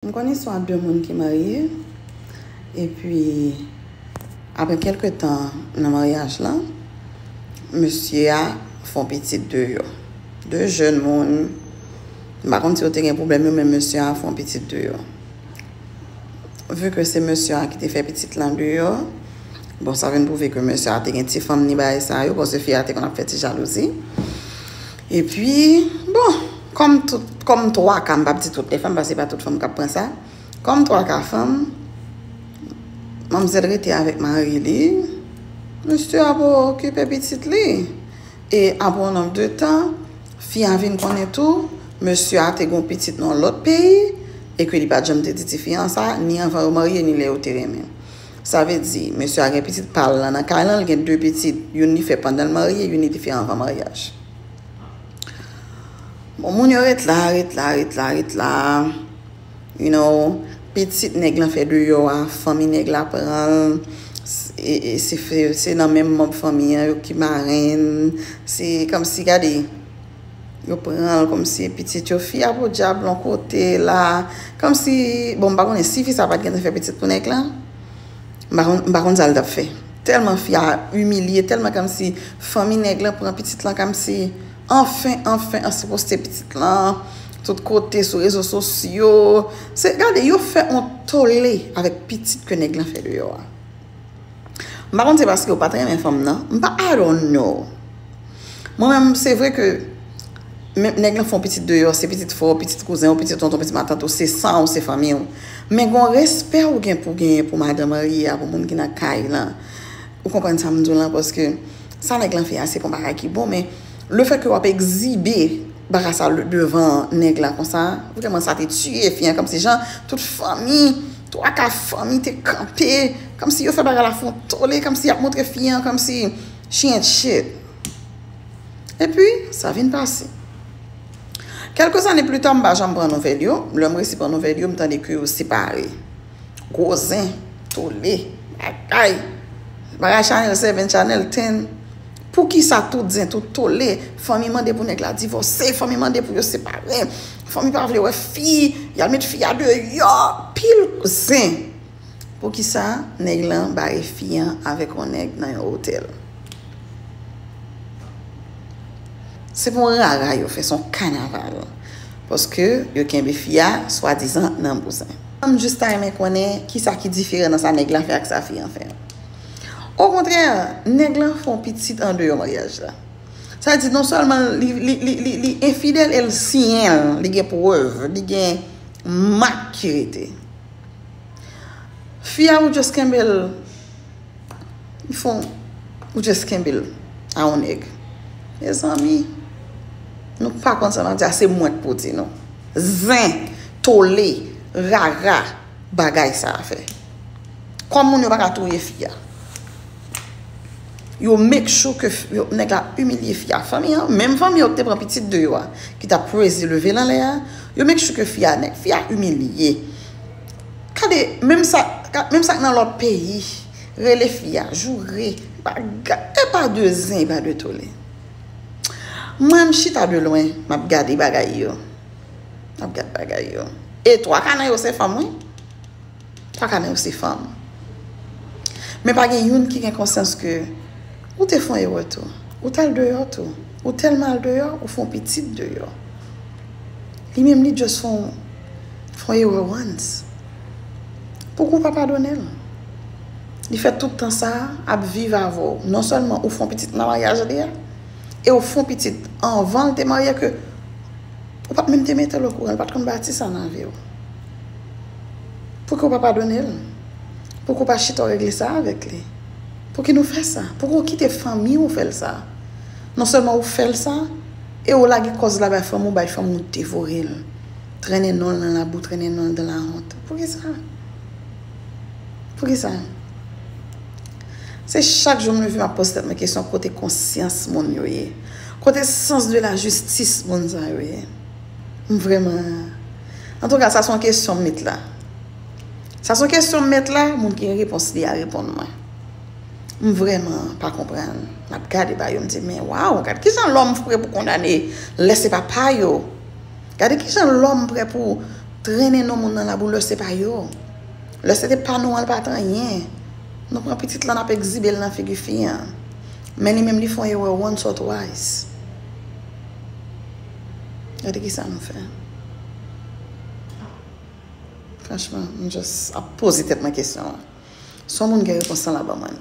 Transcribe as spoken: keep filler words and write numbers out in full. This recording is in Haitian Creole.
M konn istwa de moun ki marye, epi apre kèlke tan nan maryaj lan, mesye a fè yon pitit deyò. De jèn moun, m pa konn si yo te gen pwoblèm yo, men mesye a fè yon pitit deyò. Vu ke se mesye a ki te fè pitit lan deyò, bon, sa vin pwouve ke mesye a te gen ti fanm ni bagay sa yo, paske fi a te konn ap fè ti jalouzi. Epi, bon, kòm tout, kòm twa ka, m p ap di tout lè fanm, paske se pa tout fanm k ap pran sa. Kòm twa ka fanm, manmzèl rete avèk mari li, mesye a pa okipe pitit li. E apre yon nonb de tan, fi a vin konnen tou, mesye a te gen yon pitit nan yon lòt peyi, e ke li pa t janm te di tifi an sa, ni anvan yo marye, ni lè yo te renmen. Sa vle di, mesye a gen pitit pa l lan nan kay lan, li gen de pitit, youn li fè pandan l marye, youn li te fè anvan maryaj. Bon, moun yo ret la, ret la, ret la, ret la. You know, pitit nèg lan fè deyò a, fanmi nèg la pran l, e, e, se, se nan menm manm fanmi an yo ki marenn, se kòmsi, gade, yo pran l kòmsi pitit yo, fi a podyab yon kote la, kòmsi, bon, m pa konnen si fi sa pa t gentan fè pitit pou nèg lan, m pa konn, m pa konn sa l t ap fè. Tèlman fi a imilye, tèlman kòmsi fanmi nèg lan pran pitit lan kòmsi, anfen, anfen, an se poste pitit lan tout kote sou rezo sosyo. Se, gade, yo fè yon tole avèk pitit ke nèg lan fè deyò a. M pa konn se paske yo pa t renmen fanm nan. M pa, I don't know. Mwen menm, se vre ke men, nèg lan fè yon pitit deyò, se pitit frè w, pitit kouzen w, pitit tonton, pitit matant ou, se san w, se fanmi w. Men gen yon respè ou gen pou genyen pou madan marye a, pou moun ki nan kay lan. Ou konprann sa m di w lan, paske sa nèg lan fè a, se pa yon bagay ki bon, men lefètke w ap egzibe bagay sa devan nèg la konsa, vrèman sa te tiye fi an, kòmsi jan tout fanmi, twa ka fanmi te kanpe, kòmsi yo fè bagay la fè yon tole, kòmsi y ap montre fi an, kòmsi she ain't shit. Epi, sa vin pase. Kèlke zane pli ta, m pa janm pran nouvèl yo. Lè m resi pran nouvèl yo, m tande ke yo separe. Gwo zen, tole, bagay. Bagay Chanel seven, Chanel ten. Poukisa tout zen, tout tole? Fanmi mande pou nèg la divòse, fanmi mande pou yo separe. Fanmi pa vle wè fi, y al met fi a deyò. Pil zen. Poukisa nèg lan bare fi an avèk yon nèg nan yon otèl? Se pou rara yo fè, se yon kanaval. Paske yo kenbe fi a swadizan nan bouzen. M jis ta renmen konnen kisa ki diferan nan sa nèg la fè ak sa fi an fè. Okontrè, nèg lan fè yon pitit andeyò maryaj la. Sa vle di non sèlman li, li, li, li, li enfidèl e l siyen l, li gen prèv, li gen mak ki rete. Fi a ou just kenbe l, li fon, ou just kenbe l a yon nèg. Mezanmi, nou pa konn sa n ap di a, se mwen k pou di nou. Zen, tole, rara, bagay sa a fè. Kòm moun yo pa ka touye fi a. Yo make sure ke f- yo, nèg la imilye fi a. Fanmi an, menm fanmi yo ki te pran pitit de yo a, ki t ap crazy leve l anlè a, yo make sure ke fi a, nèg, fi a imilye. Gade, menm sa, ka- menm sa k nan lòt peyi, rele fi a, joure, bagay, e pa de zen, e pa de tole. Mwen, m chita de lwen, m ap gade bagay yo. M ap gade bagay yo. E twa ka nan yo se fanm, wi. Twa ka nan yo se fanm. Men pa gen youn ki gen konsyans ke ou te fè yon erè tou. Ou t al deyò tou. Ou tèlman al deyò, ou fè yon pitit deyò. Li menm, li just fè yon, fè yon erè once. Poukisa w pa padone l? Li fè tout tan sa a ap viv avè w. Non sèlman ou fè yon pitit nan maryaj li a, e ou fè yon pitit anvan l te marye ke ou pa t menm te mete l okouran, li pa t konn bati sa nan vi w. Poukisa w pa padone l? Poukisa w pa chita w regle sa avèk li? Poukisa nou fè sa? Poukisa w kite fanmi w fè l sa? Non sèlman ou fè l sa, e ou lage kòz la bay fanmi w, bay fanmi w devore l. Trennen non l nan labou, trennen non l dan la wont. Poukisa? Poukisa? Se chak jou m leve, m ap poze tèt mwen kesyon, kote konsyans moun yo ye? Kote sans de la jistis moun sa yo ye? M vrèman, antouka, sa se yon kesyon m met la. Sa se yon kesyon m met la, moun ki gen repons li a reponn mwen. M vrèman pa konprann. M ap gade ba yo, m di, men waw, gade kijan lòm prè pou kondane lè se pa pa yo. Gade kijan lòm prè pou Trennen non moun nan labou lè se pa yo. Lè se te pa nou an, l pa t anyen. Nou pran pitit lan, n ap egzibe l nan figi fi an. Men li menm, li fè yon erè once or twice. Gade ki sa nou fè. Franchman, m just ap poze tèt mwen kesyon an. Se yon moun gen repons lan la ban mwen.